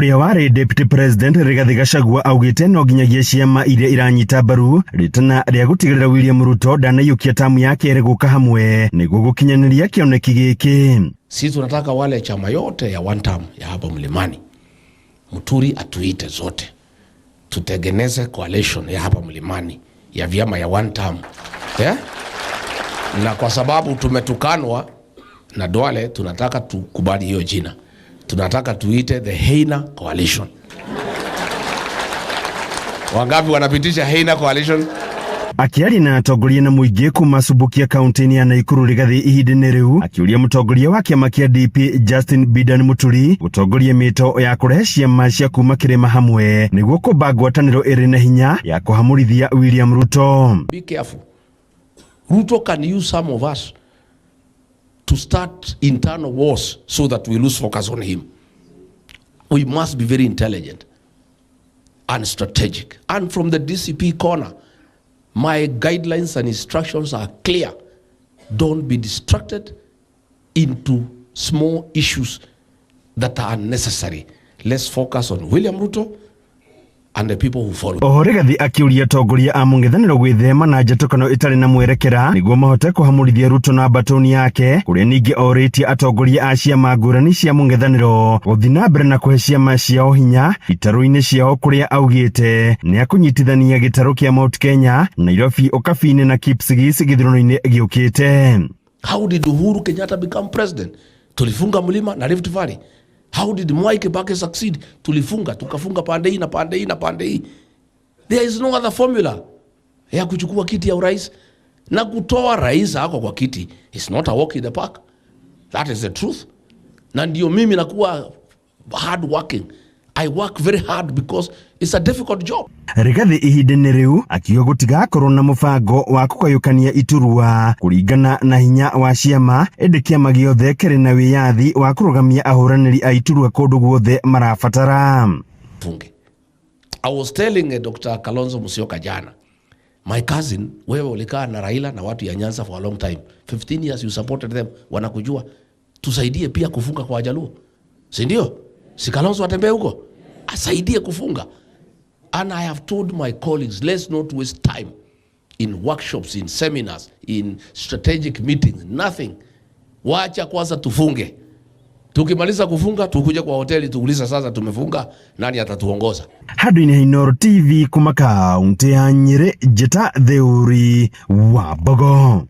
Ũrĩa warĩ Deputy President Rigathi Gachagua augĩte no nginyagia ciama iria iranyita mbaru rĩtana rĩa gũtigĩrĩra William Ruto ndanaiyũkia tamu ya kerĩ gũka hamwe nĩguo gũkinyanĩria kĩoneki gĩkĩ. Sisi tunataka wale chama yote ya one term ya hapa mlimani, Muturi atuite zote, tutengeneze coalition ya hapa mlimani ya vyama ya one term, yeah? Na kwa sababu tumetukanwa na Duale, tunataka tukubali hiyo jina, tunataka tuite the Heina Coalition. Wangapi wanapitisha Heina Coalition? Akĩaria na atongoria na mũingĩ kuma Subukia kaunti-inĩ ya Naikuru Rigathi ihinda-inĩ rĩu, akĩũria mũtongoria wa kĩama kĩa DP Justin Bidan Muturi gũtongoria mĩto ya kũrehe ciama cia kuma kĩrĩma hamwe nĩguo kũmba ngwatanĩro ĩrĩ na hinya ya kũhamũrithia William Ruto. Be careful. Ruto can use some of us to start internal wars so that we lose focus on him. We must be very intelligent and strategic. And from the DCP corner, my guidelines and instructions are clear. Don't be distracted into small issues that are unnecessary. Let's focus on William Ruto and the people who follow. Oho Rigathi akĩũria atongoria a mũng'ethanĩro gwĩthema na njatũkano ĩtarĩ na mwerekera nĩguo mahote kũhamũrithia Ruto na mbatũni yake, kũrĩa ningĩ orĩtie atongoria a ciama ngũrani cia mũng'ethanĩro gũthiĩ na mbere na kũhe ciama ciao hinya itarũ-inĩ ciao, kũrĩa augĩte nĩ akũnyitithania gĩtarũ kĩa Mount Kenya, Nairobi, Ũkabi-inĩ na Kipsigis gĩthurano-inĩ gĩũkĩte. How did Uhuru Kenyatta become president? Tulifunga mlima na Rift Valley. How did Mwai Kibaki succeed? Tulifunga, tukafunga pande hii na pande hii na pande hii. There is no other formula ya kuchukua kiti ya urais na kutoa rais ako kwa kiti. It's not a walk in the park. That is the truth. Na ndio mimi nakuwa hard working. I work very hard because it's a difficult job. Rigathi ihinda-inĩ rĩu akiuga gũtigakorwo na mũbango wa kũgayũkania iturwa kũringana na hinya wa ciama, ĩndĩ kĩama gĩothe kĩrĩ na wĩyathi wa kũrũgamia ahũranĩri a iturwa kũndũ guothe marabatara. Funge. I was telling Dr. Kalonzo Musyoka jana, my cousin, wewe ulikaa na Raila na watu ya Nyanza for a long time. 15 years you supported them, wanakujua. Tusaidie pia kufunga kwa Wajaluo. Si ndio? Si Kalonzo atembee huko? Asaidie kufunga. And I have told my colleagues, let's not waste time in workshops, in seminars, in strategic meetings, nothing. Wacha kwanza tufunge. Tukimaliza kufunga tukuje kwa hoteli tuulize sasa tumefunga, nani atatuongoza? Handũ-inĩ ha Inooro TV kuma kaunti ya Nyĩrĩ, Njĩta Theuri wa Mbogo.